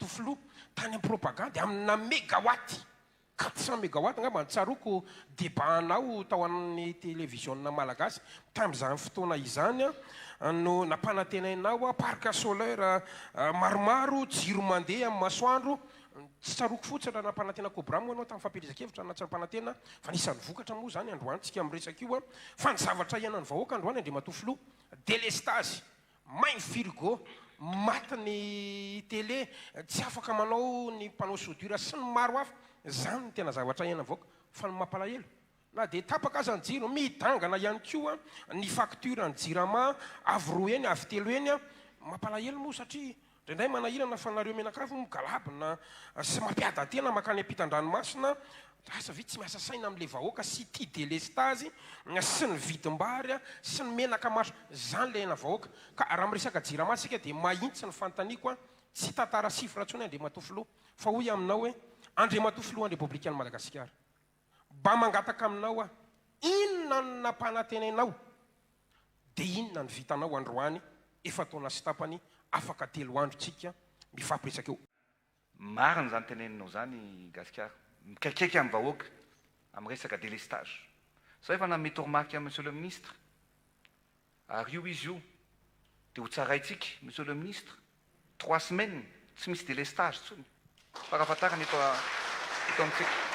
Filoha, tany amin'ny propagandy amina megawatt, 400 megawatt angamba ny tsaroako débat anao tao amin'ny televiziona malagasy tamin'izany fotoana izany no nampanantenainao parc solaire maromaro, jiro mandeha amin'ny masoandro. Tsy tsaroako fotsiny raha nampanantena cobra moa ianao tamin'ny fampielezan-kevitra na tsy nampanantena fa anisan'ny vokatra moa izany androany tsika miresaka io fa ny zavatra iainan'ny vahoaka androany Andriamatoa Filoha, delestazy, May ny frigo, maty ny télé, tsy afaka manao ny mpanao soudure sy ny maro hafa, zany no tena zavatra iainan'ny vahoaka, fa ny mampalahelo na dia tapaka aza ny jiro, midangana ihany koa ny facture ny jirama avo roa heny avo telo heny, mampalahelo moa satria Indraindray manahirana fa nareo mianakavy moa migalabona sy mampiadan-tena mankany ampitan-dranomasina, asa ve tsy miasa saina amin'ilay vahoaka sy ity delestazy sy ny vidim-bary sy ny menaka maso, zany ilay aina vahoaka. Ka raha miresaka jirama isika dia mahintsy ny fanontaniako an, tsy tantara chiffre intsony Andriamatoa Filoha fa hoy aminao hoe, Andriamatoa Filohan'ny Repoblikan'i Madagasikara, mba mangataka aminao aho, inona no nampanantenainao Dia inona no vitanao androany efa-taona sy tapany afaka telo andro tsika mifampiresaka eo. Marina izany teneninao izany Gasikara. Mikaikaika amin'ny vahoaka amin'ny resaka délestage. Za efa nanome toromarika an'i Monsieur le Ministre ary io izy io dia ho tsaraintsika Monsieur le Ministre trois semaines tsy misy délestage intsony farafahatarany eto eto amintsika.